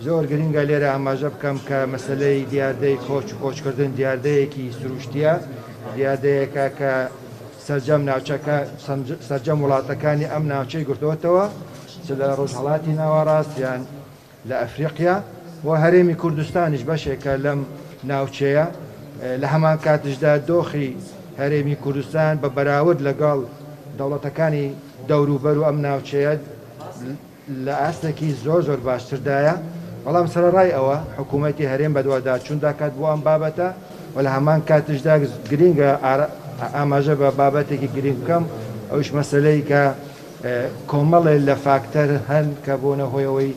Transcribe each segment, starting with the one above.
زۆر گرنگە لێرە ئاماژە بکەم کە مەسەلەی دیاردەی کۆچ و کۆچکردن دیاردەیەکی سروشتییە، دیاردەیەکە کە سەرجەم ناوچەکە، سەرجەم وڵاتەکانی ئەم ناوچەی گرتۆتەوە، چ لە ڕۆژهەڵاتی ناوەڕاست یان لە ئەفریقیا و هەرێمی کوردستانیش بەشێکە لەم ناوچەیە. لە هەمان کاتیشدا دۆخی هەرێمی کوردستان بە بەراورد لەگەڵ دەوڵەتەکانی دەوروبەر و ئەم ناوچەیە لە ئاستێکی زۆر زۆر باشتردایە، بەڵام سەرەڕای ئەوە حکوومەتی هەرێم بەدواداچوون دەکات بۆ ئەم بابەتە و لە هەمان کاتیشدا گرینگە ئاماژە بە بابەتێکی گرینگ بکەم، ئەویش مەسەلەی کە کۆمەڵێ لە فاکتەر هەن کە بۆنە هۆی ئەوەی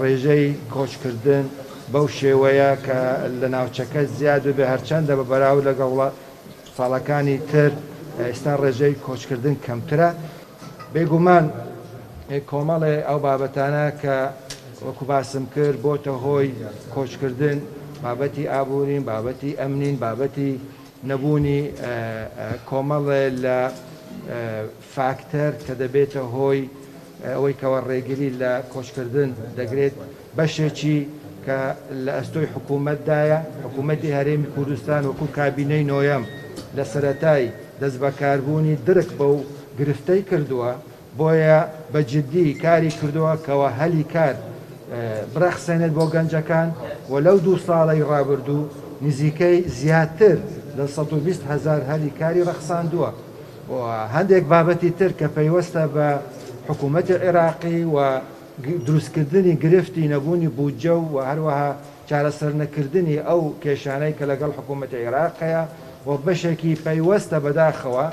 ڕێژەی کۆچکردن بەو شێوەیە کە لە ناوچەکە زیاد ببێ، هەرچەندە بە بەراورد لەگەڵ ساڵەکانی تر ئێستا ڕێژەی کۆچکردن کەمترە. بێگومان کۆمەڵێ ئەو بابەتانە کە وەکو باسم کرد بۆتە هۆی کۆچکردن، بابەتی ئابوورین، بابەتی ئەمنین، بابەتی نەبوونی کۆمەڵێ لە فاکتەر کە دەبێتە هۆی ئەوەی کەوا ڕێگری لە کۆچکردن دەگرێت، بەشێکی کە لە ئەستۆی حکوومەتدایە، حکوومەتی هەرێمی کوردستان وەکو کابینەی نۆیەم لە سەرەتای دەستبەکاربوونی درک بەو گرفتەی کردووە، بۆیە بە جدی کاری کردووە کەوا هەلی کار بڕەخسێنێت بۆ گەنجەکان و لەو دوو ساڵەی ڕابردوو نزیکەی زیاتر لە 120 هەزار هەلی کاری ڕەخساندووە و هەندێک بابەتی تر کە پەیوەستە بە حکوومەتی عێراقی و دروستکردنی گرفتی نەبوونی بودجە و هەروەها چارەسەرنەکردنی ئەو کێشانەی کە لەگەڵ حکوومەتی عێراق هەیە و بەشێکی پەیوەستە بەداخەوە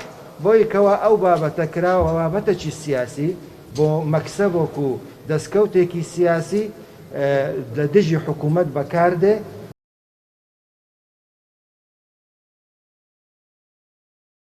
بۆی کەوا ئەو بابەتە کراوە بە بابەتەکی سیاسی بۆ مەکسەبۆک و دەستکەوتێکی سیاسی لە دژی حکوومەت بەکاردێ.